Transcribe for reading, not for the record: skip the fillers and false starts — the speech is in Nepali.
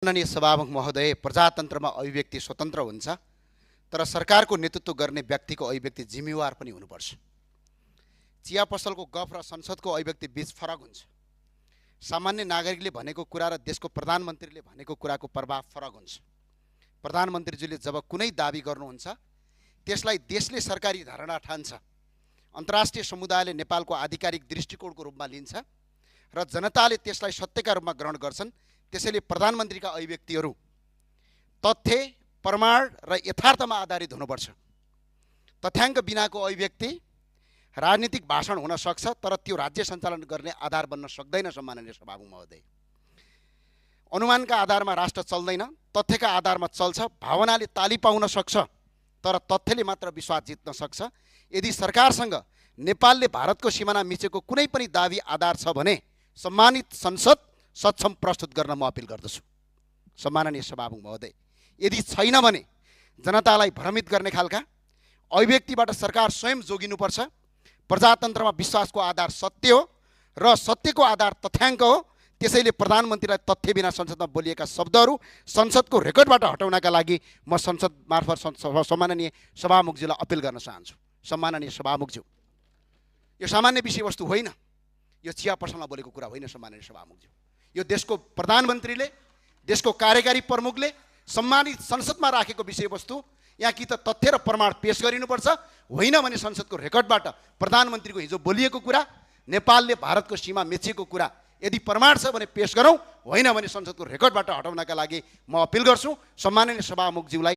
माननीय सभामुख महोदय, प्रजातन्त्रमा अभिव्यक्ति स्वतन्त्र हुन्छ, तर सरकारको नेतृत्व गर्ने व्यक्तिको अभिव्यक्ति जिम्मेवार पनि हुनुपर्छ। चिया पसलको गफ र संसदको अभिव्यक्ति बीच फरक हुन्छ। सामान्य नागरिकले भनेको कुरा र देशको प्रधानमन्त्रीले भनेको कुराको प्रभाव फरक हुन्छ। प्रधानमन्त्रीजीले जब कुनै दाबी गर्नुहुन्छ त्यसलाई देशले सरकारी धारणा ठान्छ, अन्तर्राष्ट्रिय समुदायले नेपालको आधिकारिक दृष्टिकोणको रूपमा लिन्छ र जनताले त्यसलाई सत्यका रूपमा ग्रहण गर्छन्। त्यसैले प्रधानमन्त्रीका अभिव्यक्तिहरू तथ्य, प्रमाण र यथार्थमा आधारित हुनुपर्छ। तथ्याङ्क बिनाको अभिव्यक्ति राजनीतिक भाषण हुन सक्छ, तर त्यो राज्य सञ्चालन गर्ने आधार बन्न सक्दैन। सम्माननीय सभामुख महोदय, अनुमानका आधारमा राष्ट्र चल्दैन, तथ्यका आधारमा चल्छ। भावनाले ताली पाउन सक्छ, तर तथ्यले मात्र विश्वास जित्न सक्छ। यदि सरकारसँग नेपालले भारतको सिमाना मिचेको कुनै पनि दाबी आधार छ भने सम्मानित संसद सक्षम प्रस्तुत गर्न म अपिल गर्दछु। सम्माननीय सभामुख महोदय, यदि छैन भने जनतालाई भ्रमित गर्ने खालका अभिव्यक्तिबाट सरकार स्वयं जोगिनुपर्छ। प्रजातन्त्रमा विश्वासको आधार सत्य हो र सत्यको आधार तथ्याङ्क हो। त्यसैले प्रधानमन्त्रीलाई तथ्य बिना संसदमा बोलिएका शब्दहरू संसदको रेकर्डबाट हटाउनका लागि म संसद मार्फत सम्माननीय सभामुखज्यूलाई अपिल गर्न चाहन्छु। सम्माननीय सभामुखज्यू, यो सामान्य विषयवस्तु होइन, यो चिया पसलमा बोलेको कुरा होइन। सम्माननीय सभामुखज्यू, यो देशको प्रधानमन्त्रीले, देशको कार्यकारी प्रमुखले सम्मानित संसदमा राखेको विषयवस्तु यहाँ कि त तथ्य र प्रमाण पेश गरिनुपर्छ, होइन भने संसदको रेकर्डबाट प्रधानमन्त्रीको हिजो बोलिएको कुरा, नेपालले भारतको सीमा मेचिएको कुरा यदि प्रमाण छ भने पेश गरौँ, होइन भने संसदको रेकर्डबाट हटाउनका लागि म अपिल गर्छु। सम्माननीय सभामुखज्यूलाई